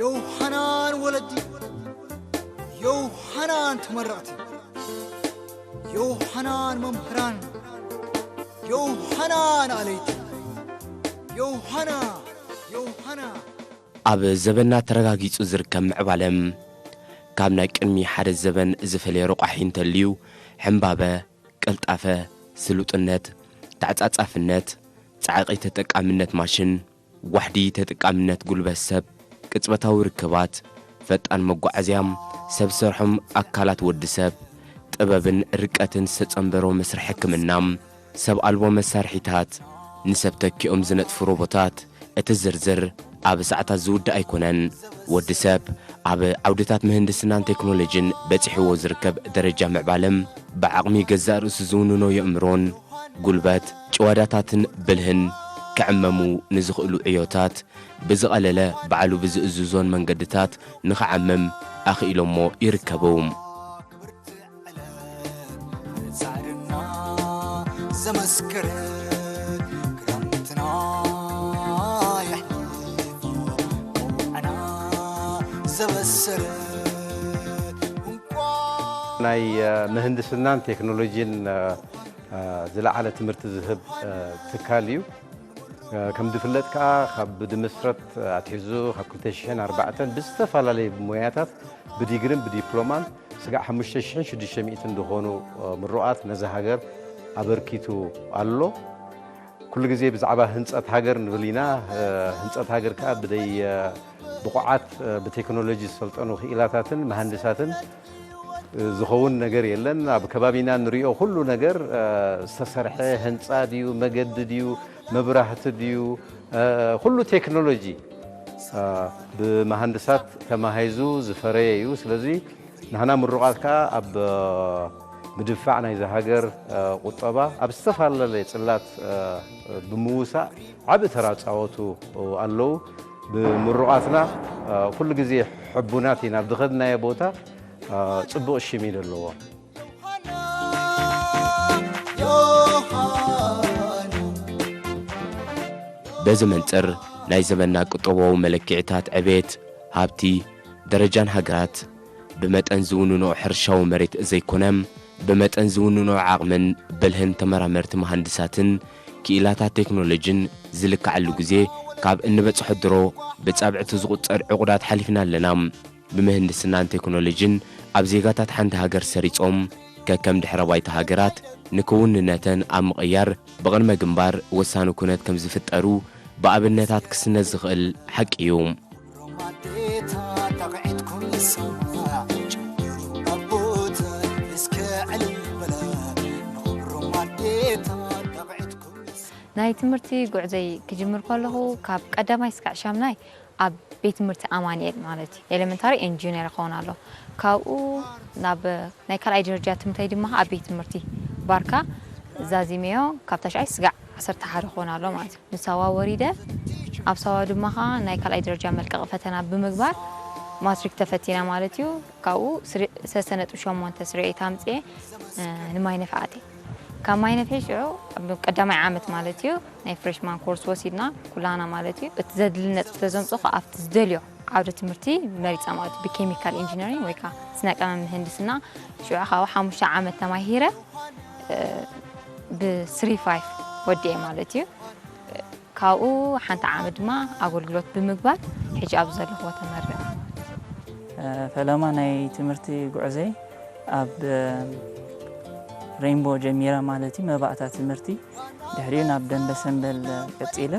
ዮሃናን ወለዲ፣ ዮሃናን ተመረቕቲ፣ ዮሃናን መምህራን፣ ዮሃናን ኣለይቲ፣ ዮሃና፣ ዮሃና። ኣብ ዘበንና ተረጋጊጹ ዝርከብ ምዕባለ፣ ካብ ናይ ቅድሚ ሓደ ዘበን ዝፈልየ ረቋሒ እንተልዩ፣ ሕምባበ፣ ቅልጣፈ፣ ስሉጥነት፣ ተዓጻጻፍነት፣ ጻዕቒ ተጠቃምነት ማሽን፣ ዋሕዲ ተጠቃምነት ጉልበት ሰብ፣ ቅጽበታዊ ርክባት፣ ፈጣን መጓዓዝያ፣ ሰብ ሰርሖም ኣካላት ወዲ ሰብ፣ ጥበብን ርቀትን ዝተጸንበሮ መስርሕ ሕክምና፣ ሰብ ኣልቦ መሳርሒታት፣ ንሰብ ተኪኦም ዝነጥፉ ሮቦታት፣ እቲ ዝርዝር ኣብ ሰዓታት ዝውዳእ ኣይኮነን። ወዲ ሰብ ኣብ ዓውድታት ምህንድስናን ቴክኖሎጂን በጺሕዎ ዝርከብ ደረጃ ምዕባለም፣ ብዓቕሚ ገዛእ ርእሱ ዝውንኖ የእምሮን ጉልበት፣ ጭዋዳታትን ብልህን ክዕመሙ ንዝኽእሉ ዕዮታት ብዝቐለለ ባዕሉ ብዝእዝዞን መንገድታት ንኽዓምም ኣኽኢሎሞ ይርከቡ። ጻዕርና ዘመስከረ ክረምትና የሕሊፉ ቆውዕና ዘበሰረ ናይ ምህንድስናን ቴክኖሎጂን ዝለዓለ ትምህርቲ ዝህብ ትካል እዩ። ከም ዝፍለጥ ከዓ ካብ ድምስረት ኣትሒዙ ካብ ክልተ ሽሕን ኣርባዕተን ብዝተፈላለየ ሞያታት ብዲግሪን ብዲፕሎማን ስጋዕ ሓሙሽተ ሽሕን ሽዱሽተ ሚእትን ዝኾኑ ምሩቓት ነዛ ሃገር ኣበርኪቱ ኣሎ። ኩሉ ግዜ ብዛዕባ ህንፀት ሃገር ንብል ኢና። ህንፀት ሃገር ከዓ ብደይ ብቑዓት ብቴክኖሎጂ ዝሰልጠኑ ክኢላታትን መሃንድሳትን ዝኸውን ነገር የለን። ኣብ ከባቢና ንሪኦ ኩሉ ነገር ዝተሰርሐ ህንፃ ድዩ፣ መገዲ ድዩ፣ መብራህቲ ድዩ፣ ኩሉ ቴክኖሎጂ ብመሃንድሳት ተማሂዙ ዝፈረየ እዩ። ስለዚ ንሕና ምሩቓት ከዓ ኣብ ምድፋዕ ናይዚ ሃገር ቁጠባ ኣብ ዝተፈላለየ ፅላት ብምውሳእ ዓቢ ተራ ፃወቱ ኣለዉ። ብምሩቓትና ኩሉ ግዜ ሕቡናት ኢና። ኣብ ዝኸድናዮ ቦታ ፅቡቕ ሽም እዩ ዘለዎ። በዚ መንፅር ናይ ዘመንና ቁጠባዊ መለክዒታት ዕቤት፣ ሃብቲ፣ ደረጃን ሃገራት ብመጠን ዝውንንኦ ሕርሻዊ መሬት ዘይኮነ፣ ብመጠን ዝውንንኦ ዓቕምን ብልህን ተመራመርቲ መሃንድሳትን ክኢላታት ቴክኖሎጂን ዝልካዓሉ ግዜ ካብ እንበጽሖ ድሮ ብጻብዕቲ ዝቑጸር ዕቑዳት ሓሊፍና ኣለና። ብምህንድስናን ቴክኖሎጂን ኣብ ዜጋታት ሓንቲ ሃገር ሰሪጾም ከከም ድሕረ ባይታ ሃገራት ንክውንነተን ኣብ ምቕያር ብቕድመ ግንባር ወሳኒ ኩነት ከም ዝፍጠሩ ብኣብነታት ክስነድ ዝኽእል ሓቂ እዩ። ናይ ትምህርቲ ጉዕዘይ ክጅምር ከለኹ ካብ ቀዳማይ እስካዕ ሻምናይ ኣብ ቤት ትምህርቲ ኣማንኤል ማለት እዩ ኤሌመንታሪ ኤንድ ጁኒየር ይኸውን ኣሎ። ካብኡ ናብ ናይ ካልኣይ ደረጃ ትምህርተይ ድማ ኣብ ቤት ትምህርቲ ባርካ ዛዚመዮ ካብ ታሽዓይ ስጋዕ ዓሰርተ ሓደ ክኾን ኣሎ ማለት እዩ። ንሳዋ ወሪደ ኣብ ሳዋ ድማ ኸዓ ናይ ካልኣይ ደረጃ መልቀቂ ፈተና ብምግባር ማትሪክ ተፈቲነ ማለት እዩ። ካብኡ ሰለስተ ነጥቢ ሸሞንተ ስርዒት ኣምፅኤ ንማይ ነፍሒ ኣትየ። ካብ ማይ ነፍሒ ሽዑ ኣብ ቀዳማይ ዓመት ማለት እዩ ናይ ፍሬሽማን ኮርስ ወሲድና ኩላና ማለት እዩ። እቲ ዘድሊ ነጥቢ ተዘምፅኦ ኣብቲ ዝደልዮ ዓውደ ትምህርቲ መሪፃ ማለት እዩ። ብኬሚካል ኢንጂነሪንግ ወይ ከዓ ስነ ቀመም ምህንድስና ሽዑ ካብ ሓሙሽተ ዓመት ተማሂረ ብ ስሪ ፋይፍ ወዲኤ ማለት እዩ። ካብኡ ሓንቲ ዓመት ድማ ኣገልግሎት ብምግባር ሕጂ ኣብዚ ዘለኹዎ ተመርዕ። ፈለማ ናይ ትምህርቲ ጉዕዘይ ኣብ ሬንቦ ጀሚረ ማለት እዩ መባእታ ትምህርቲ። ድሕሪኡ ናብ ደንበ ሰንበል ቀጺለ።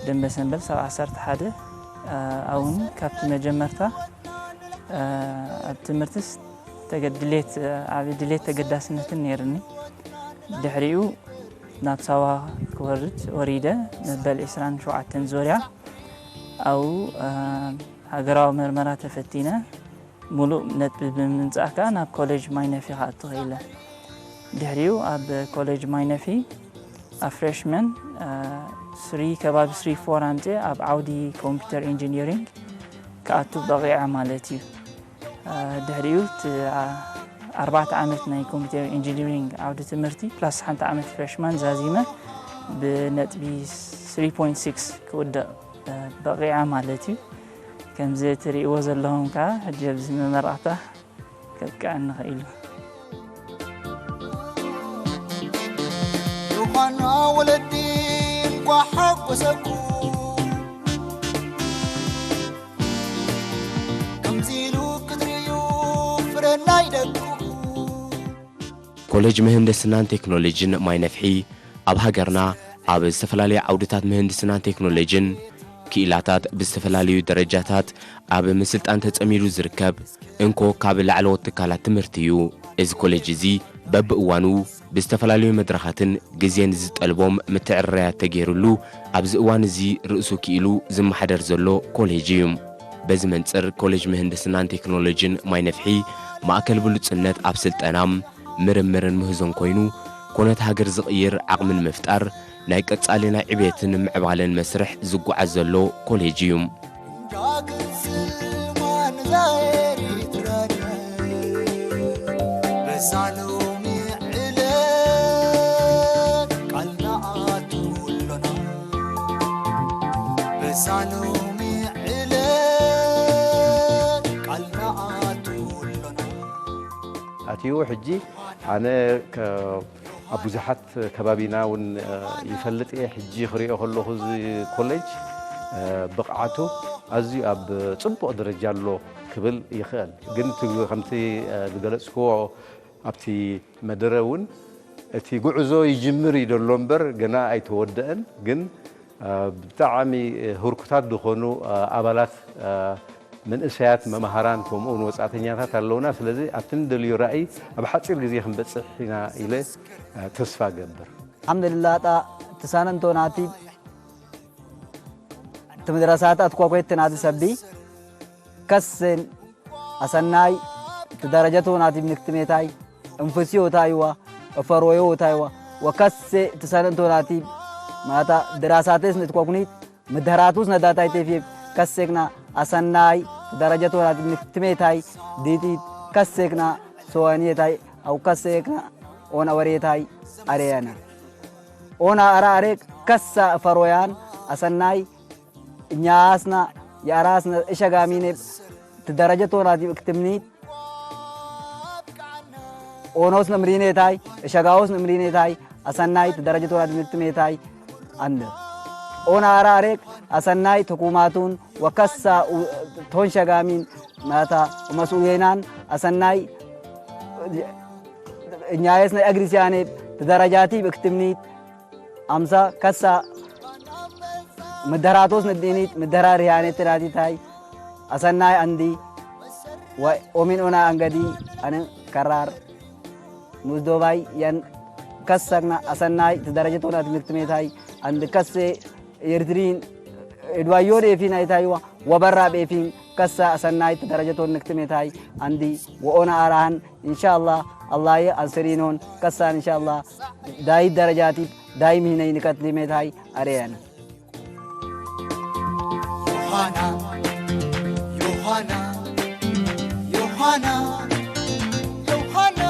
ደንበ ሰንበል ሳብ ዓሰርተ ሓደ ኣውን ካብቲ መጀመርታ ኣብ ትምህርትስ ተገ- ድሌት ዓቢ ድሌት ተገዳስነትን ነይርኒ። ድሕሪኡ ናብ ሳዋ ክወርድ ወሪደ መበል ዕስራን ሸውዓተን ዞርያ ኣብኡ ሃገራዊ መርመራ ተፈቲነ ሙሉእ ነጥቢ ብምምጻእ ከኣ ናብ ኮሌጅ ማይነፊ ክኣቱ ክኢለ። ድሕሪኡ ኣብ ኮሌጅ ማይነፊ ኣብ ፍሬሽመን ስሪ ከባቢ ስሪ ፎር ኣምፅኤ ኣብ ዓውዲ ኮምፒውተር ኢንጂኒሪንግ ክኣቱ በቒዐ ማለት እዩ። ድሕሪኡ እቲ ኣርባዕተ ዓመት ናይ ኮምፒውተር ኢንጂኒሪንግ ዓውዲ ትምህርቲ ፕላስ ሓንቲ ዓመት ፍሬሽማን ዛዚመ ብነጥቢ ስሪ ፖይንት ሲክስ ክውድቕ በቒዐ ማለት እዩ። ከምዚ ትርእይዎ ዘለኹም ከኣ ሕጂ ኣብዚ መመረቕታ ከብቅዐኒ ኽኢሉ። ዮሃና ወለዲ እንኳዕ ሓጎሰኩም። ከምዚ ኢሉ ክትርእዩ ፍረ ናይ ደቅኹም። ኮሌጅ ምህንድስናን ቴክኖሎጂን ማይ ነፍሒ ኣብ ሃገርና ኣብ ዝተፈላለዩ ዓውድታት ምህንድስናን ቴክኖሎጂን ክኢላታት ብዝተፈላለዩ ደረጃታት ኣብ ምስልጣን ተጸሚዱ ዝርከብ እንኮ ካብ ላዕለዎት ትካላት ትምህርቲ እዩ። እዚ ኮሌጅ እዚ በብእዋኑ ብዝተፈላለዩ መድረኻትን ግዜን ዝጠልቦም ምትዕርራያት ተገይሩሉ ኣብዚ እዋን እዚ ርእሱ ክኢሉ ዝመሓደር ዘሎ ኮሌጅ እዩ። በዚ መንጽር ኮሌጅ ምህንድስናን ቴክኖሎጂን ማይ ነፍሒ ማእከል ብሉጽነት ኣብ ስልጠና ምርምርን ምህዞን ኮይኑ፣ ኮነት ሃገር ዝቕይር ዓቕሚ ንምፍጣር ናይ ቀጻሊ ናይ ዕብየትን ምዕባለን መስርሕ ዝጓዓዝ ዘሎ ኮሌጅ እዩ። ዳግም ስማ ንዛ ኤሪትራና በዛ ሎሚ ዕለት ቃል ንኣቱ ኣሎና። በዛ ሎሚ ዕለት ቃል ንኣቱ ኣሎና። ኣትዩ ሕጂ ኣነ ከ- ኣብ ብዙሓት ከባቢና እውን ይፈልጥ እየ። ሕጂ ክሪኦ ከለኹ እዚ ኮሌጅ ብቕዓቱ ኣዝዩ ኣብ ጽቡቕ ደረጃ ኣሎ ክብል ይኽእል። ግን እቲ ከምቲ ዝገለጽክዎ ኣብቲ መደረ እውን እቲ ጉዕዞ ይጅምር እዩ ዘሎ እምበር ገና ኣይተወደአን። ግን ብጣዕሚ ህርኩታት ዝኾኑ ኣባላት መንእሰያት መምሃራን ከምኡ እውን ወጻእተኛታት ኣለውና። ስለዚ ኣብቲ ንደልዮ ራእይ ኣብ ሓጺር ግዜ ክንበጽሕ ኢና ኢለ ተስፋ እገብር። الحمد لله تا تسانن توناتي تمدرسات أتكوكويت تنادي سبي كسن أسناي تدرجة توناتي بنكتميتاي انفسيو تايوا افرويو تايوا وكسي تسانن توناتي ماتا دراساتيس نتكوكنيت ምድህራቱስ ነዳታይ ቴፊብ ከሴክና ኣሰናይ ደረጀት ወራድ ንክትሜታይ ዲጢት ከሴክና ሰዋንየታይ ኣው ከሴክና ኦና ወሬታይ ኣሬያና ኦና ኣራ ኣሬክ ከሳ ፈሮያን ኣሰናይ እኛስና የኣራስነ እሸጋሚኔ ትደረጀት ወራድ ክትምኒት ኦኖስ ንምሪኔታይ እሸጋውስ ንምሪኔታይ ኣሰናይ ትደረጀት ወራድ ንክትሜታይ ኣንደ ኦና ኣራ ኣሬክ ኣሰናይ ተኩማቱን ወከሳ ቶን ሸጋሚን ማታ መስኡየናን ኣሰናይ እኛየስ ናይ ኣግሪስያኔ ትደረጃቲ ብክትምኒት ኣምሳ ከሳ ምደራቶስ ንዲኒት ምደራ ሪያኔ ትራቲታይ ኣሰናይ ኣንዲ ወኦሚን ኦና ኣንገዲ ኣነ ከራር ሙዝዶባይ ያን ከሰግና ኣሰናይ ትደረጀት ኦና ትምህርት ሜታይ ኣንድ ከሴ ኤርትሪን ኤድዋዮ ዴፊን ኣይታይዋ ወበራ ቤፊን ከሳ ኣሰናይ ትደረጀት ኦን ንክትሜታይ ኣንዲ ወኦና ኣራህን ኢንሻአላህ ኣላየ ኣንስሪኖን ከሳን ኢንሻአላህ ዳይ ደረጃቲ ዳይ ሚህነይ ንቀትሊሜታይ ኣሬያን ዮሃና ዮሃና ዮሃና ዮሃና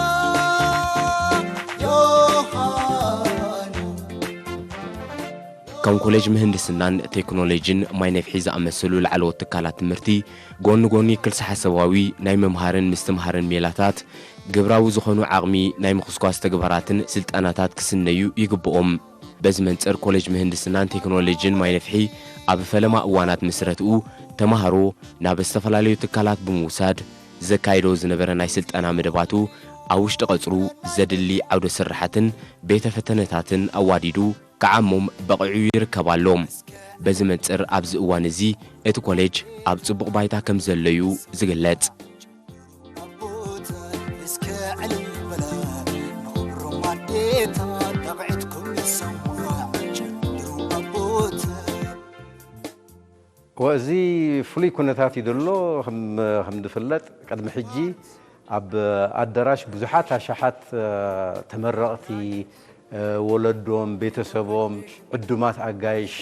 ዮሃና ከም ኮሌጅ ምህንድስናን ቴክኖሎጂን ማይ ነፍሒ ዝኣመሰሉ ላዕለዎት ትካላት ትምህርቲ ጎኒ ጎኒ ክልሰ ሓሳባዊ ናይ ምምሃርን ምስትምሃርን ሜላታት ግብራዊ ዝኾኑ ዓቕሚ ናይ ምኹስኳስ ተግባራትን ስልጠናታት ክስነዩ ይግብኦም። በዚ መንጽር ኮሌጅ ምህንድስናን ቴክኖሎጂን ማይ ነፍሒ ኣብ ፈለማ እዋናት ምስረትኡ ተማሃሮ ናብ ዝተፈላለዩ ትካላት ብምውሳድ ዘካይዶ ዝነበረ ናይ ስልጠና መደባቱ ኣብ ውሽጢ ቀጽሩ ዘድሊ ዓውደ ስራሓትን ቤተ ፈተነታትን ኣዋዲዱ ክዓሞም በቒዑ ይርከብ ኣሎ። በዚ መንጽር ኣብዚ እዋን እዚ እቲ ኮሌጅ ኣብ ጽቡቕ ባይታ ከም ዘሎ እዩ ዝግለጽ። ወእዚ ፍሉይ ኩነታት እዩ ዘሎ። ከም ዝፍለጥ ቅድሚ ሕጂ ኣብ ኣደራሽ ብዙሓት ኣሻሓት ተመረቕቲ ወለዶም፣ ቤተሰቦም፣ ዕዱማት ኣጋይሽ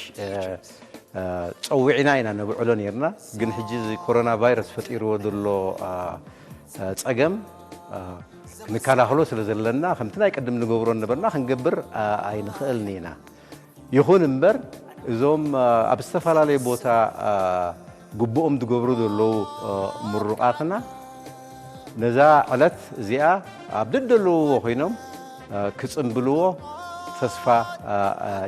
ጸዊዕና ኢና ነብዕሎ ነርና። ግን ሕጂ እዚ ኮሮና ቫይረስ ፈጢርዎ ዘሎ ጸገም ክንከላኸሎ ስለ ዘለና ከምቲ ናይ ቅድም ንገብሮ ነበርና ክንገብር ኣይንኽእልን ኢና። ይኹን እምበር እዞም ኣብ ዝተፈላለየ ቦታ ግቡኦም ዝገብሩ ዘለዉ ምሩቓትና ነዛ ዕለት እዚኣ ኣብ ደደለውዎ ኮይኖም ክጽንብልዎ ተስፋ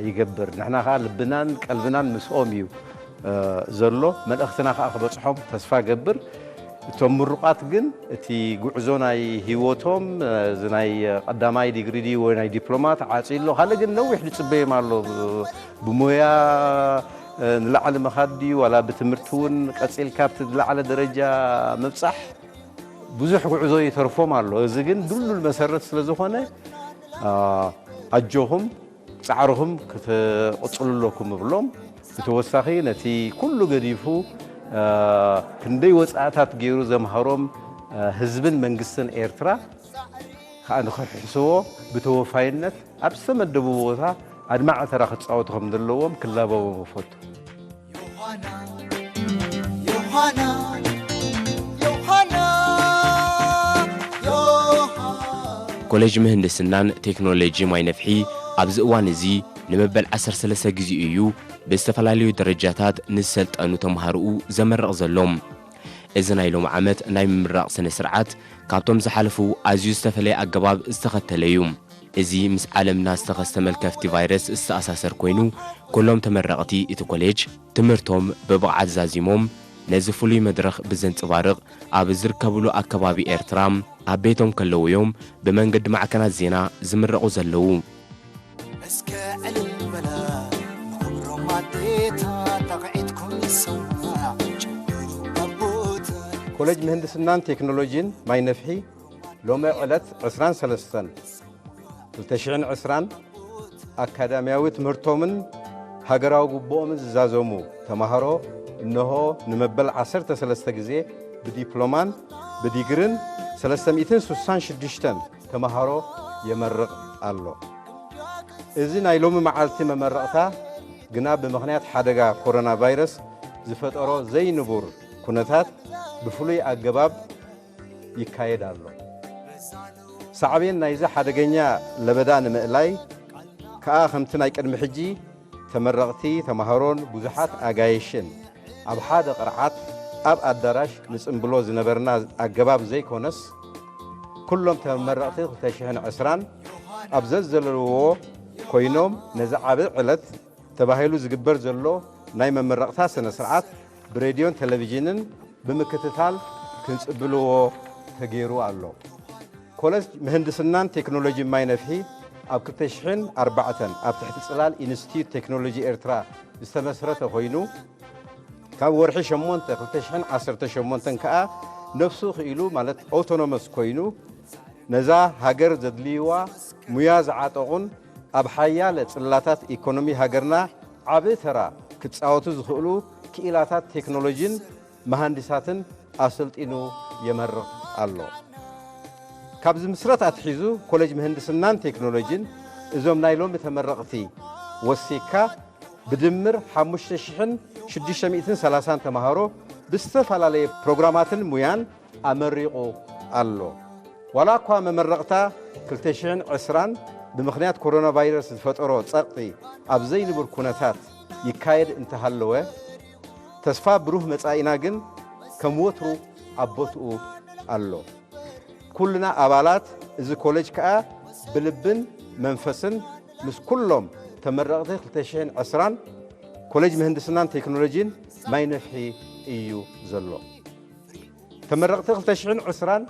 ይገብር። ንሕና ከኣ ልብናን ቀልብናን ምስኦም እዩ ዘሎ። መልእኽትና ከኣ ክበጽሖም ተስፋ ገብር። እቶም ምሩቓት ግን እቲ ጉዕዞ ናይ ህይወቶም እዚ ናይ ቀዳማይ ዲግሪ ድዩ ወይ ናይ ዲፕሎማ ተዓጽዩ ኣሎ። ካልእ ግን ነዊሕ ዝጽበዮም ኣሎ። ብሞያ ንላዕሊ ምኻድ ድዩ ዋላ ብትምህርቲ እውን ቀጺልካ ኣብቲ ዝለዓለ ደረጃ ምብጻሕ ብዙሕ ጉዕዞ ይተርፎም ኣሎ። እዚ ግን ድልዱል መሰረት ስለ ዝኾነ ኣጆኹም ጻዕርኹም ክትቕጽሉ ኣለኩም እብሎም። ብተወሳኺ ነቲ ኩሉ ገዲፉ ክንደይ ወጻእታት ገይሩ ዘምሃሮም ህዝብን መንግስትን ኤርትራ ከኣ ንኽሕስዎ ብተወፋይነት ኣብ ዝተመደቡ ቦታ ኣድማዒ ተራ ክጻወቱ ከም ዘለዎም ክላበዎም እፈቱ። ኮሌጅ ምህንድስናን ቴክኖሎጂ ማይ ነፍሒ ኣብዚ እዋን እዚ ንመበል ዓሰርተ ሰለስተ ግዜኡ እዩ ብዝተፈላለዩ ደረጃታት ንዝሰልጠኑ ተምሃሮኡ ዘመርቕ ዘሎ። እዚ ናይ ሎሚ ዓመት ናይ ምምራቕ ስነ ስርዓት ካብቶም ዝሓለፉ ኣዝዩ ዝተፈለየ ኣገባብ ዝተኸተለ እዩ። እዚ ምስ ዓለምና ዝተኸስተ መልከፍቲ ቫይረስ ዝተኣሳሰር ኮይኑ፣ ኩሎም ተመረቕቲ እቲ ኮሌጅ ትምህርቶም ብብቕዓት ዛዚሞም ነዚ ፍሉይ መድረኽ ብዘንጽባርቕ ኣብ ዝርከብሉ ኣከባቢ ኤርትራ ኣብ ቤቶም ከለዉ እዮም ብመንገዲ ማዕከናት ዜና ዝምረቑ ዘለዉ። እስከ ዕልል በላ ንኽብሮም ኣዴታት ጣቕዒትኩም ይሰማዕ ጭብሩ ኣቦታት። ኮሌጅ ምህንድስናን ቴክኖሎጂን ማይ ነፍሒ ሎሚ ዕለት ዕስራን ሰለስተን ክልተ ሽሕን ዕስራን ኣካዳሚያዊ ትምህርቶምን ሃገራዊ ግቡኦምን ዝዛዘሙ ተማሃሮ እነሆ ንመበል ዓሰርተ ሰለስተ ግዜ ብዲፕሎማን ብዲግርን ሰለስተ ሚእትን ስሳን ሽዱሽተን ተማሃሮ የመርቕ ኣሎ። እዚ ናይ ሎሚ መዓልቲ መመረቕታ ግና ብምኽንያት ሓደጋ ኮሮና ቫይረስ ዝፈጠሮ ዘይንቡር ኩነታት ብፍሉይ ኣገባብ ይካየድ ኣሎ። ሳዕቤን ናይዚ ሓደገኛ ለበዳ ንምእላይ ከኣ ከምቲ ናይ ቅድሚ ሕጂ ተመረቕቲ ተማሃሮን ብዙሓት ኣጋይሽን ኣብ ሓደ ቅርዓት ኣብ ኣዳራሽ ንጽንብሎ ዝነበርና ኣገባብ ዘይኮነስ፣ ኩሎም ተመረቕቲ ክልተ ሽሕን ዕስራን ኣብ ዘዘለውዎ ኮይኖም ነዚ ዓቢ ዕለት ተባሂሉ ዝግበር ዘሎ ናይ መመረቕታ ስነ ስርዓት ብሬድዮን ቴሌቪዥንን ብምክትታል ክንጽብልዎ ተገይሩ ኣሎ። ኮለጅ ምህንድስናን ቴክኖሎጂን ማይ ነፍሒ ኣብ ክልተ ሽሕን ኣርባዕተን ኣብ ትሕቲ ጽላል ኢንስቲትዩት ቴክኖሎጂ ኤርትራ ዝተመስረተ ኮይኑ፣ ካብ ወርሒ ሸሞንተ ክልተ ሽሕን ዓሰርተ ሸሞንተን ከኣ ነፍሱ ክኢሉ ማለት ኣውቶኖመስ ኮይኑ ነዛ ሃገር ዘድልይዋ ሙያ ዝዓጠቑን ኣብ ሓያለ ጽላታት ኢኮኖሚ ሃገርና ዓቢ ተራ ክጻወቱ ዝኽእሉ ክኢላታት ቴክኖሎጂን መሃንዲሳትን ኣሰልጢኑ የመርቕ ኣሎ። ካብ ዝምስረት ኣትሒዙ ኮሌጅ ምህንድስናን ቴክኖሎጂን እዞም ናይ ሎሚ ተመረቕቲ ወሲኽካ ብድምር ሓሙሽተ ሽሕን ሽዱሽተ ሚእትን ሰላሳን ተምሃሮ ብዝተፈላለየ ፕሮግራማትን ሙያን ኣመሪቑ ኣሎ። ዋላ እኳ መመረቕታ ክልተ ሽሕን ዕስራን ብምኽንያት ኮሮና ቫይረስ ዝፈጠሮ ጸቕጢ ኣብ ዘይንቡር ኩነታት ይካየድ እንተሃለወ፣ ተስፋ ብሩህ መጻኢና ግን ከም ወትሩ ኣብ ቦትኡ ኣሎ። ኩልና ኣባላት እዚ ኮሌጅ ከኣ ብልብን መንፈስን ምስ ኩሎም ተመረቕቲ ክልተ ሽሕን ዕስራን ኮሌጅ ምህንድስናን ቴክኖሎጂን ማይ ነፍሒ እዩ ዘሎ። ተመረቕቲ ክልተ ሽሕን ዕስራን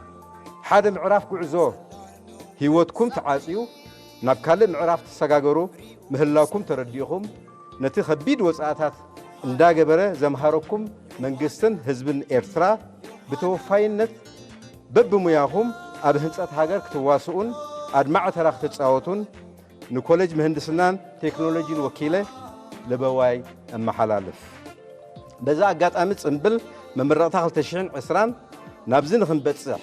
ሓደ ምዕራፍ ጉዕዞ ህይወትኩም ተዓጽዩ ናብ ካልእ ምዕራፍ ትሰጋገሩ ምህላውኩም ተረዲእኹም፣ ነቲ ከቢድ ወጻእታት እንዳገበረ ዘምሃረኩም መንግስትን ህዝብን ኤርትራ ብተወፋይነት በብሙያኹም ኣብ ህንጸት ሃገር ክትዋስኡን ኣድማዒ ተራ ክትጻወቱን ንኮሌጅ ምህንድስናን ቴክኖሎጂን ወኪለ ለበዋይ እመሓላልፍ። በዚ ኣጋጣሚ ጽምብል መመረቕታ ክልተ ሽሕን ዕስራን ናብዚ ንኽንበጽሕ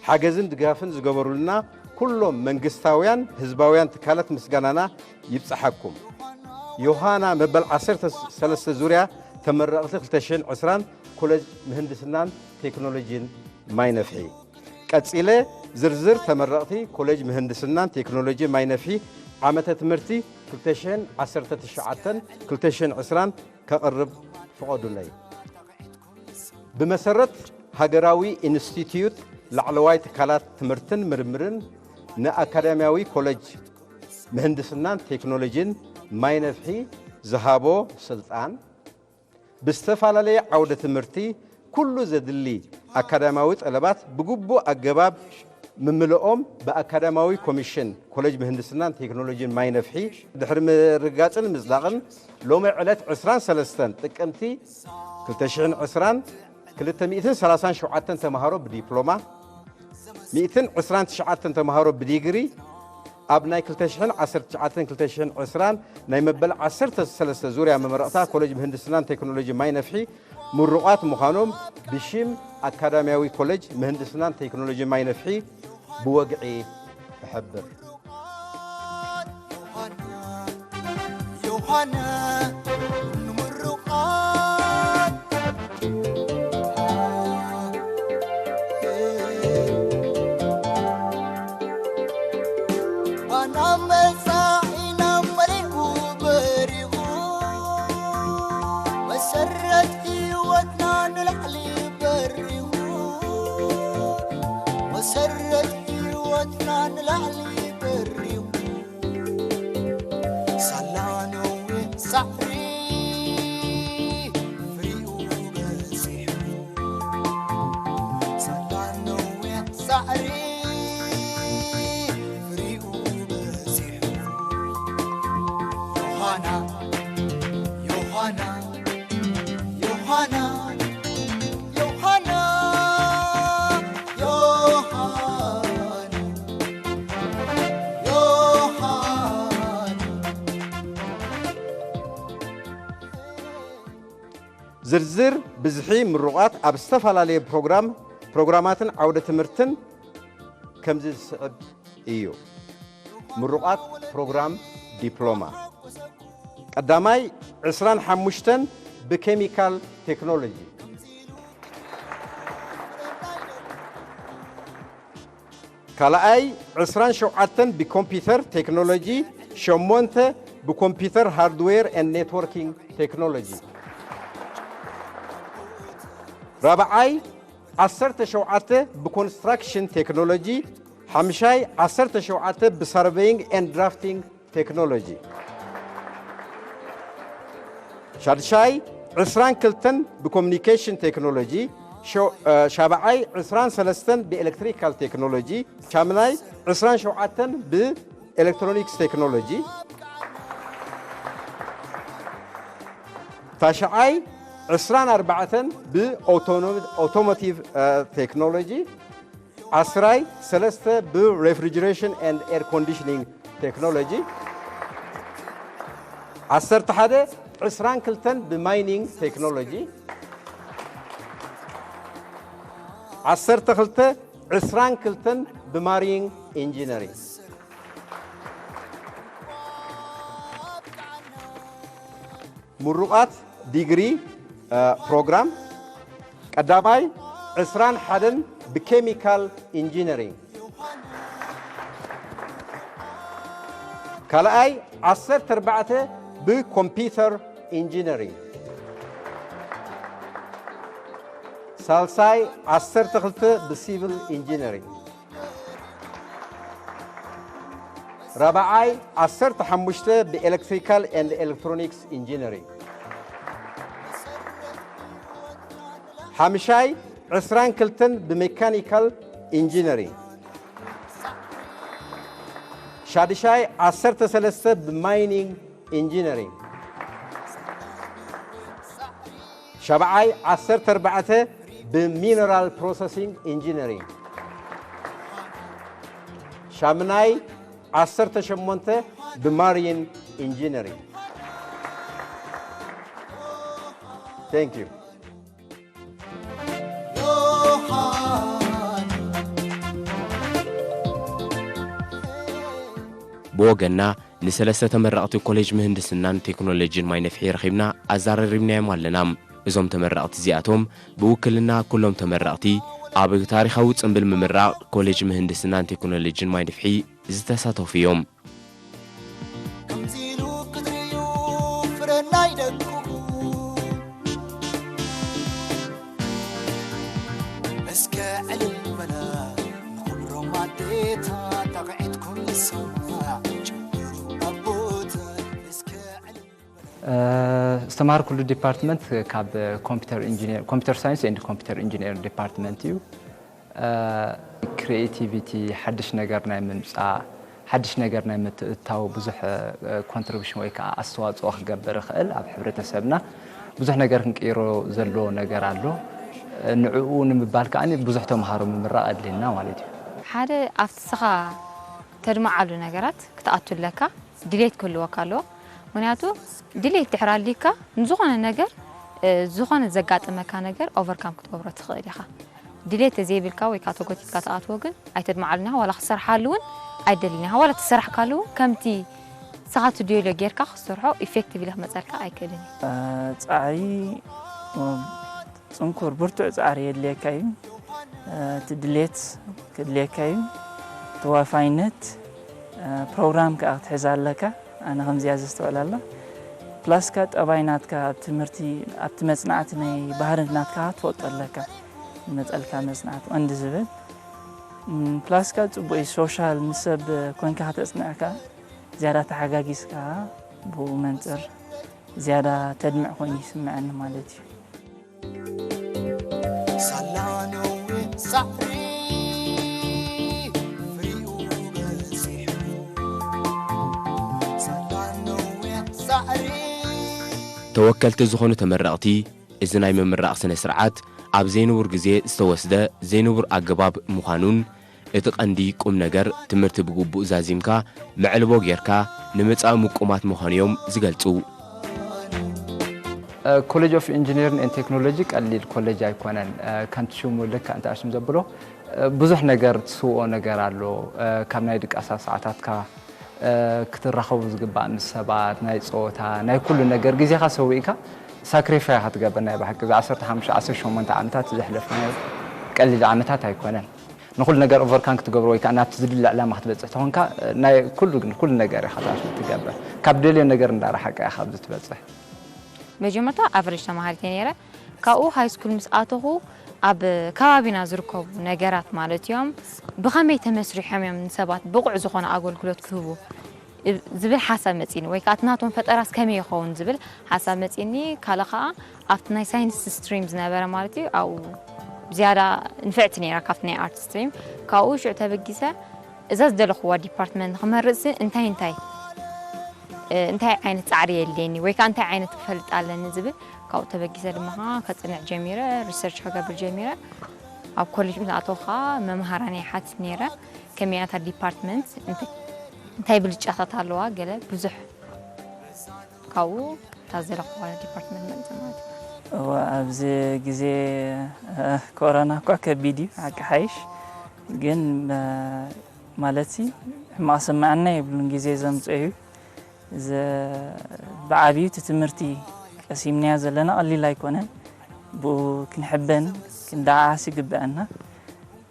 ሓገዝን ድጋፍን ዝገበሩልና ኩሎም መንግስታውያን ህዝባውያን ትካላት ምስጋናና ይብጽሓኩም። ዮሃና መበል ዓሰርተ ሰለስተ ዙርያ ተመረቕቲ ክልተ ሽሕን ዕስራን ኮሌጅ ምህንድስናን ቴክኖሎጂን ማይ ነፍሒ። ቀጺለ ዝርዝር ተመረቕቲ ኮሌጅ ምህንድስናን ቴክኖሎጂ ማይ ነፍሒ ዓመተ ትምህርቲ ክልተ ሽሕን ዓሰርተ ትሽዓተን ክልተ ሽሕን ዕስራን ከቕርብ ፍቐዱለይ። ብመሰረት ሃገራዊ ኢንስቲትዩት ላዕለዋይ ትካላት ትምህርትን ምርምርን ንኣካዳሚያዊ ኮለጅ ምህንድስናን ቴክኖሎጂን ማይ ነፍሒ ዝሃቦ ስልጣን፣ ብዝተፈላለየ ዓውደ ትምህርቲ ኩሉ ዘድሊ ኣካዳሚያዊ ጠለባት ብግቡእ ኣገባብ ምምልኦም ብኣካዳሚያዊ ኮሚሽን ኮሌጅ ምህንድስናን ቴክኖሎጂን ማይ ነፍሒ ድሕሪ ምርግጋጽን ምጽዳቕን ሎሚ ዕለት ዕስራን ሰለስተን ጥቅምቲ ክልተ ሽሕን ዕስራን ክልተ ሚእትን ሰላሳን ሸውዓተን ተምሃሮ ብዲፕሎማ፣ ሚእትን ዕስራን ትሽዓተን ተምሃሮ ብዲግሪ ኣብ ናይ ክልተ ሽሕን ዓሰርተ ትሽዓተን ክልተ ሽሕን ዕስራን ናይ መበል ዓሰርተ ሰለስተ ዙርያ መመረቕታ ኮሌጅ ምህንድስናን ቴክኖሎጂ ማይ ነፍሒ ምሩቓት ምዃኖም ብሽም ኣካዳሚያዊ ኮሌጅ ምህንድስናን ቴክኖሎጂ ማይ ነፍሒ ብወግዒ እሕብር። ዮሃና ንምሩቓት ባና መጻኢና መሊኡ በሪቑ መሰረት ህይወትና ንላዕሊ በሪቑ መሰረት ህይወትና ንላዕሊ በሪቑ ሳላ ነዊሕ ሳዕሪ ፍሪኡ በጺሑ ሳላ ነዊሕ ሳዕሪ ፍሪኡ በጺሑ ዮሃና ዮሃና ዮሃና ዮሃና ዮሃና ዮሃና ዝርዝር ብዝሒ ምሩቓት ኣብ ዝተፈላለየ ፕሮግራም ፕሮግራማትን ዓውደ ትምህርትን ከምዚ ዝስዕብ እዩ። ምሩቓት ፕሮግራም ዲፕሎማ ቀዳማይ ዕስራን ሓሙሽተን ብኬሚካል ቴክኖሎጂ፣ ካልኣይ ዕስራን ሸውዓተን ብኮምፒውተር ቴክኖሎጂ፣ ሸሞንተ ብኮምፒውተር ሃርድዌር ኤንድ ኔትወርኪንግ ቴክኖሎጂ፣ ራብዓይ ዓሰርተ ሸውዓተ ብኮንስትራክሽን ቴክኖሎጂ፣ ሓምሻይ ዓሰርተ ሸውዓተ ብሳርቬይንግ ኤንድ ድራፍቲንግ ቴክኖሎጂ፣ ሻድሻይ ዕስራን ክልተን ብኮሙኒኬሽን ቴክኖሎጂ፣ ሸው- እ፣ ሻብዓይ ዕስራን ሰለስተን ብኤሌክትሪካል ቴክኖሎጂ፣ ሻምናይ ዕስራን ሸውዓተን ብኤሌክትሮኒክስ ቴክኖሎጂ፣ ታሽዓይ ዕስራን ኣርባዕተን ብኦቶኖ- ኦቶሞቲቭ እ፣ ቴክኖሎጂ፣ ዓስራይ ሰለስተ ብሬፍሪጀሬሽን ኤንድ ኤር ኮንዲሽኒንግ ቴክኖሎጂ፣ ዓሰርተ ሓደ ዕስራን ክልተን ብማይኒንግ ቴክኖሎጂ፣ ዓሰርተ ክልተ ዕስራን ክልተን ብማሪን ኢንጂነሪንግ። ምሩቓት ዲግሪ ፕሮግራም ቀዳማይ ዕስራን ሓደን ብኬሚካል ኢንጂነሪንግ፣ ካልኣይ ዓሰርተ ኣርባዕተ ብኮምፒውተር ኢንጂነሪንግ፣ ሳልሳይ ዓሰርተ ክልተ ብሲቪል ኢንጂነሪንግ፣ ራብዓይ ዓሰርተ ሓሙሽተ ብኤሌክትሪካል ኤንድ ኤሌክትሮኒክስ ኢንጂነሪንግ፣ ሓምሻይ ዕስራን ክልተን ብሜካኒካል ኢንጂነሪንግ፣ ሻድሻይ ዓሰርተ ሰለስተ ብማይኒንግ ኢንጂነሪንግ፣ ሻብዓይ ዓሰርተ ኣርባዕተ ብሚነራል ፕሮሰሲንግ ኢንጂነሪንግ፣ ሻምናይ ዓሰርተ ሸሞንተ ብማሪን ኢንጂነሪንግ። Thank you። ብወገና ንሰለስተ ተመረቕቲ ኮሌጅ ምህንድስናን ቴክኖሎጂን ማይ ነፍሒ ረኺብና ኣዛረሪብናዮም ኣለና። እዞም ተመረቕቲ እዚኣቶም ብውክልና ኩሎም ተመረቕቲ ኣብ ታሪኻዊ ጽምብል ምምራቕ ኮሌጅ ምህንድስናን ቴክኖሎጂን ማይ ነፍሒ ዝተሳተፉ እዮም። ከምዚ ኢሉ ክትርእዩ ፍረ ናይ ደቅኹ ዝተማሃርኩሉ ዲፓርትመንት ካብ ኮምፒተር ኢንጂነር፣ ኮምፒተር ሳይንስ ኤንድ ኮምፒተር ኢንጂነር ዲፓርትመንት እዩ። ክሪኤቲቪቲ፣ ሓድሽ ነገር ናይ ምምፃእ፣ ሓድሽ ነገር ናይ ምትእትታው ብዙሕ ኮንትሪቢሽን ወይ ከዓ ኣስተዋፅኦ ክገብር ይኽእል። ኣብ ሕብረተሰብና ብዙሕ ነገር ክንቅይሮ ዘለዎ ነገር ኣሎ። ንዕኡ ንምባል ከዓ ብዙሕ ተምሃሮ ምምራቕ ኣድልየና ማለት እዩ። ሓደ ኣብቲ ስኻ ተድምዓሉ ነገራት ክትኣቱ ኣለካ፣ ድሌት ክህልወካ ኣለዎ። ምክንያቱ ድሌት ድሕር ኣልካ ንዝኾነ ነገር፣ እ፣ ዝኾነ ዘጋጥመካ ነገር ኦቨርካም ክትገብሮ ትኽእል ኢኻ። ድሌት ተዘይብልካ ወይ ከዓ ተጎቲትካ ትኣትዎ ግን ኣይተድምዓሉን ኢኻ፣ ዋላ ክትሰርሓሉ እውን ኣይደልን ኢኻ። ዋላ ተሰራሕካሉ እውን ከምቲ ንስኻ ትደልዮ ጌርካ ክትሰርሖ ኢፌክቲቭሊ ክመፀልካ ኣይክእልን እዩ። እ፣ ፃዕሪ፣ እ፣ ፅንኩር ብርቱዕ ፃዕሪ የድልየካ እዩ። እ፣ እቲ ድሌት ክድልየካ እዩ። ተዋፋይነት፣ እ፣ ፕሮግራም ከዓ ክትሕዝ ኣለካ። ኣነ ከምዚኣ ዘስተውዕል ኣላ። ፕላስካ ጠባይ ናትካ ኣብ ትምህርቲ፣ ኣብቲ መጽናዕቲ ናይ ባህሪ ናትካ ክትፈልጦ ኣለካ። ዝመጸልካ መጽናዕቲ ቀንዲ ዝብል። እም፣ ፕላስካ ጽቡቕ እዩ። ሶሻል ምስ ሰብ ኮንካ ከተጽንዕ ከኣ ዝያዳ ተሓጋጊዝካ ብኡ መንጽር ዝያዳ ተድምዕ ኮይኑ ይስምዐኒ ማለት እዩ። ሳላ ነዊሕ ሳዕሪ ፍሪኡ በዚሑ። ሳላ ነዊሕ ሳዕሪ። ተወከልቲ ዝኾኑ ተመረቕቲ፣ እዚ ናይ ምምራቕ ስነ ስርዓት ኣብ ዘይንቡር ግዜ ዝተወስደ ዘይንቡር ኣገባብ ምዃኑን፣ እቲ ቀንዲ ቁም ነገር ትምህርቲ ብግቡእ ዛዚምካ መዕልቦ ጌርካ ንምጻእ ምቁማት ምዃኑ እዮም ዝገልጹ። ኮሌጅ ኦፍ ኢንጂነሪንግ ኤንድ ቴክኖሎጂ ቀሊል ኮሌጅ ኣይኮነን። ከምቲ ሽሙ ልክዕ እንተ ሽም ዘብሎ ብዙሕ ነገር ትስውኦ ነገር ኣሎ። ካብ ናይ ድቃሳ ሰዓታትካ ክትራኸቡ ዝግባእ ምስ ሰባት፣ ናይ ጸወታ፣ ናይ ኩሉ ነገር ግዜኻ ሰዊእካ ሳክሪፋይ ኢኻ ትገብር። ናይ ብሓቂ እዚ ዓሰርተ ሓሙሽተ ዓሰርተ ሸሞንተ ዓመታት ዘሕለፍናዮ ቀሊል ዓመታት ኣይኮነን። ንኹሉ ነገር ኦቨርካም ክትገብሮ ወይ ከዓ ናብቲ ዝድለ ዕላማ ክትበጽሕ ተኾንካ፣ ናይ ኩሉ፣ ንኩሉ ነገር ኢኻ ትኣትዎ ትገብር። ካብ ደልዮ ነገር እንዳረሓቀ ኢኻ ኣብዚ ትበጽሕ። መጀመርታ ኣቨሬጅ ተማሃሪት እየ ነይረ። ካብኡ ሃይ ስኩል ምስ ኣተኹ ኣብ ከባቢና ዝርከቡ ነገራት ማለት እዮም ብኸመይ ተመስሪሖም እዮም ንሰባት ብቑዕ ዝኾነ ኣገልግሎት ክህቡ ዝብል ሓሳብ መጺኒ፣ ወይ ከዓ እቲ ናቶም ፈጠራስ ከመይ ይኸውን ዝብል ሓሳብ መጺኒ። ካልእ ከዓ ኣብቲ ናይ ሳይንስ ስትሪም ዝነበረ ማለት እዩ፣ ኣብኡ ዝያዳ ንፍዕቲ ነይራ ካብቲ ናይ ኣርት ስትሪም። ካብኡ ሽዑ ተበጊሰ እዛ ዝደለኽዋ ዲፓርትመንት ንኽመርጽ እንታይ እንታይ፣ እ፣ እንታይ ዓይነት ጻዕሪ የድልየኒ ወይ ከዓ እንታይ ዓይነት ክፈልጥ ኣለኒ ዝብል ካብኡ ተበጊሰ ድማ ከዓ ከጽንዕ ጀሚረ፣ ሪሰርች ክገብር ጀሚረ። ኣብ ኮሌጅ ምስ ኣተኹ ከዓ መምሃራን ይሓትት ነይረ። ከመይ እያ እታ ዲፓርትመንት፣ እንተ-፣ እንታይ ብልጫታት ኣለዋ፣ ገለ ብዙሕ ካብኡ እታ ዝደለኽዋ ዲፓርትመንት መሪጸ ማለት እዩ። እወ፣ ኣብዚ ግዜ፣ እ፣ ኮሮና እኳ ከቢድ እዩ፣ ሓቂ ሓይሽ። ግን፣ እ፣ ማለት ሲ፣ ሕማቕ ስምዕና የብሉን፣ ግዜ ዘምጽኦ እዩ። ዘ-፣ ብዓብዩ እቲ ትምህርቲ ቀሲምናዮ ዘለና ቀሊል ኣይኮነን። ብኡ ክንሕበን ክንደዓዓስ ይግብአና።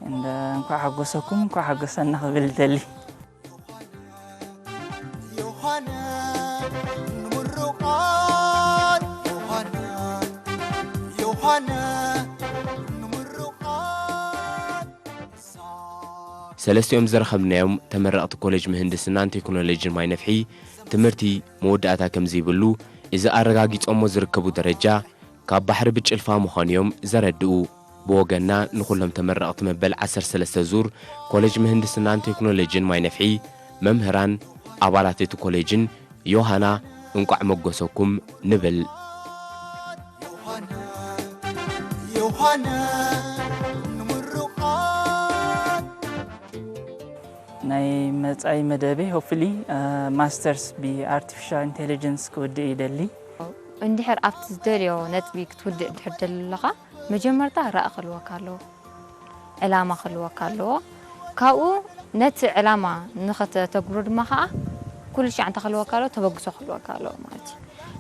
እንደ-፣ እንኳዕ ሓጎሰኩም፣ እንኳዕ ሓጎሰና ክብል ይደሊ። ዮሃና ንምሩቓት፣ ዮሃና፣ ዮሃና ንምሩቓት። ሰለስቲኦም ዝረኸብናዮም ተመረቕቲ ኮሌጅ ምህንድስናን ቴክኖሎጂን ማይ ነፍሒ ትምህርቲ መወዳእታ ከም ዘይብሉ፣ እዚ ኣረጋጊጾሞ ዝርከቡ ደረጃ ካብ ባሕሪ ብጭልፋ ምዃኑ እዮም ዘረድኡ። ብወገንና ንኹሎም ተመረቕቲ መበል ዓሰርተ ሰለስተ ዙር ኮሌጅ ምህንድስናን ቴክኖሎጂን ማይ ነፍሒ፣ መምህራን፣ ኣባላት እቲ ኮሌጅን ዮሃና እንቋዕ መጎሰኩም ንብል። ዮሃና፣ ዮሃና ንምሩቓት። ናይ መጻኢ መደበይ ሆፕፉሊ፣ እ፣ ማስተርስ ብኣርቲፊሻል ኢንቴሊጀንስ ክውድእ ይደሊ። እንድሕር ኣብቲ ዝደልዮ ነጥቢ ክትውድእ እንድሕር ደሊ ኣለኻ፣ መጀመርታ ራእይ ክህልወካ ኣለዎ፣ ዕላማ ክህልወካ ኣለዎ። ካብኡ ነቲ ዕላማ ንኸተተግብሮ ድማ ኸዓ ኩሉ ሻዕ እንታይ ክህልወካ ኣለዎ? ተበግሶ ክህልወካ ኣለዎ ማለት እዩ።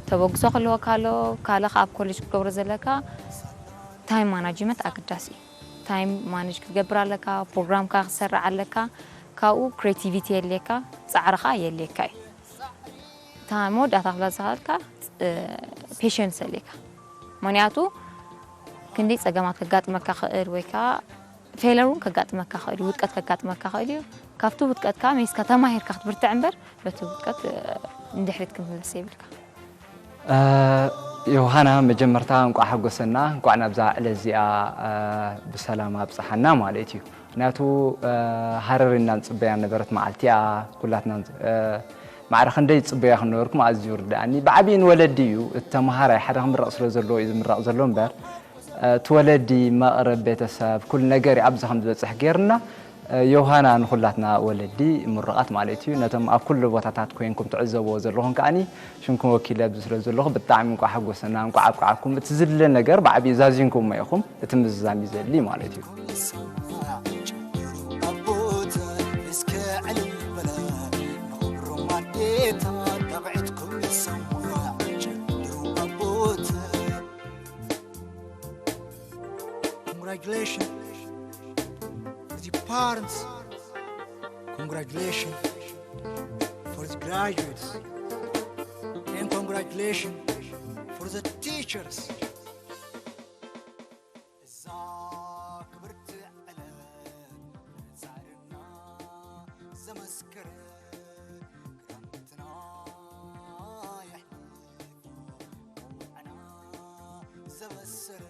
ተበግሶ ክህልወካ ኣለዎ። ካልእ ኸዓ ኣብ ኮሌጅ ክትገብሮ ዘለካ ታይም ማናጅመንት ኣገዳሲ እዩ። ታይም ማኔጅ ክትገብር ኣለካ፣ ፕሮግራምካ ክትሰርዕ ኣለካ። ካብኡ ክሬቲቪቲ የድልየካ፣ ጻዕሪ ኸዓ የድልየካ እዩ። እታ መወዳእታ ክብላ ዝኽእልካ፣ እ፣ ፔሸንስ የድልየካ። ምኽንያቱ ክንደይ ጸገማት ከጋጥመካ ክእል ወይ ከኣ ፌለር እውን ከጋጥመካ ክእል እዩ፣ ውድቀት ከጋጥመካ ክእል እዩ። ካብቲ ውድቀት ከኣ መይስካ ተማሂርካ ክትብርትዕ እምበር በቲ ውድቀት፣ እ፣ ንድሕሪት ክምለስ የብልካ። ዮሃና፣ መጀመርታ እንቋዕ ሓጎሰና፣ እንቋዕ ናብዛ ዕለት እዚኣ ብሰላም ኣብፀሓና ማለት እዩ። ምክንያቱ ሃረር ኢና ንፅበያ ነበረት መዓልቲ እያ። ኩላትና ማዕረ ክንደይ ዝፅበያ ክነበርኩም ኣዝዩ ርድኣኒ። ብዓብዪ ንወለዲ እዩ፣ እቲ ተምሃራይ ሓደ ክምረቕ ስለ ዘለዎ እዩ ዝምረቕ ዘሎ እምበር እቲ ወለዲ መቕረብ ቤተሰብ ኩሉ ነገር እዩ ኣብዚ ከም ዝበፅሕ ገይርና። ዮሃና ንኹላትና ወለዲ ምሩቓት ማለት እዩ። ነቶም ኣብ ኩሉ ቦታታት ኮይንኩም ትዕዘብዎ ዘለኹም ከዓኒ ሽምኩም ወኪለ ኣብዚ ስለ ዘለኹ ብጣዕሚ እንቋዕ ሓጎሰና፣ እንቋዕ ኣብቅዓኩም። እቲ ዝድለ ነገር ብዓብዪ ዛዚምኩሞ ኢኹም፣ እቲ ምዝዛም እዩ ዘድሊ ማለት እዩ። Congratulations for the parents. Congratulations for the graduates. And congratulations for the teachers. እዛ ክብርቲ ዕለት ጻዕርና ዘመስከረ ክረምትና የሕልፍ ቁምዕና ዘበሰረ